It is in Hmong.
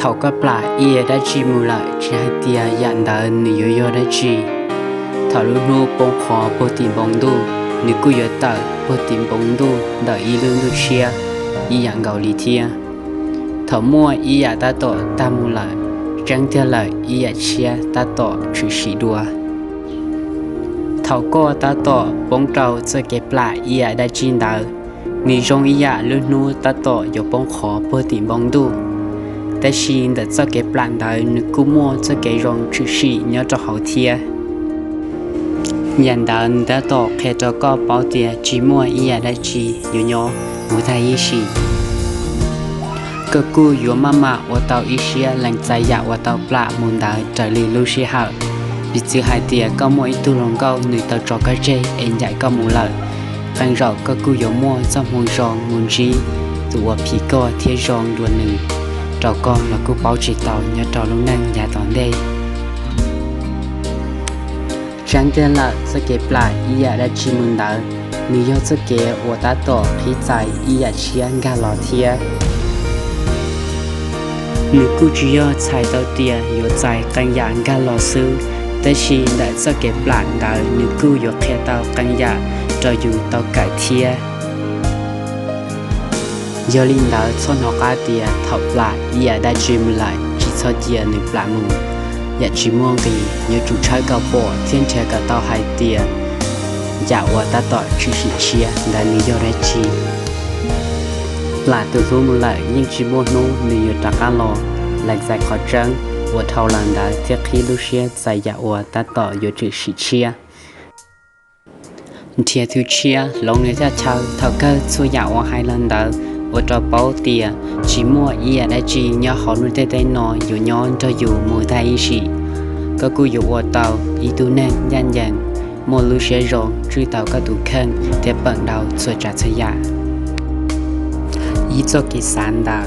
Thaum koj plam ib yam dab tsi mus lawm, tsis hais tias yam ntawd nws yuav yog dab tsi, thaum lub hnub poob qho puag tim npoo ntuj, nws kuj yuav tawm puag tim npoo ntuj ntawm ib lub ntuj tshiab ib yam nkaus li thiab. Thaum muaj ib yam tab tom tag mus lawm, tseeb tiag lawm ib yam tshiab tab tom tshwm sim dua. Thaum koj tab tom poob rau txoj kev plam ib yam dab tsi ntawd, nws zoo ib yam lub hnub tab tom yuav poob qho puag tim npoo ntuj, tab sis ntawm txoj kev plam ntawd nws kuj muaj txoj kev zoo tshwm sim nyob rau hauv thiab. Yam ntawd nws tab tom qhia rau koj paub tias tsis muaj ib yam dab tsi yuav nyob mus tag ib sim. Koj kuj yuav maj mam ua tau ib siab lees txais yam uas tau plam mus ntawd raws li lub sij hawm. Piv txwv hais tias koj muaj ib tug hluas nkauj nws tau tso koj tseg es ncaim koj mus lawm, qee zaum koj kuj yuav muaj txoj hmoo zoo mus ntsib tus uas phim koj thiab zoo dua nws rau koj los kuj paub tsis tau nyob rau lub neej yav tom ntej. Tseeb tiag lawm, txoj kev plam ib yam dab tsi mus ntawd, nws yog txoj kev uas tab tom qhib txais ib yam tshiab nkag los thiab. Nws kuj tsis yog txhais tau tias yuav txais qee yam nkag los xwb, tab sis ntawm txoj kev plam ntawd nws kuj yuav qhia tau qee yam rau yus tau kawm thiab. Yog li ntawd txhob hnov qab tias thaum plam ib yam dab tsi mus lawm tsis txhob cia nws plam mus. Yam tsis muaj nqis yuav tsum tshawb kom pom thiab nrhiav kom tau hais tias yam uas tab tom tshwm sim tshiab ntawd nws yog dab tsi. Plam tus hlub mus lawm yeej tsis muaj hnub nws yuav rov qab los. Lees txais qhov tseeb uas dhau los ntawd thiab qhib lub siab txais yam uas tab tom yuav tshwm sim tshiab. Nrhiav thwv tshiab hloov nws thaj chaw. Thaum kawg txhua yam uas hais los ntawd ua rau paub tias tsis muaj ib yam dab tsi nyob hauv lub ntiaj teb no yuav nyob nrog yus mus tag ib sim. Koj kuj yuav ua tau ib tug neeg ncaj ncees, muaj lub siab zoo, tswj tau koj tus kheej thiab peem dau txhua tsav txhua yam. Ib txoj kev xav ntawm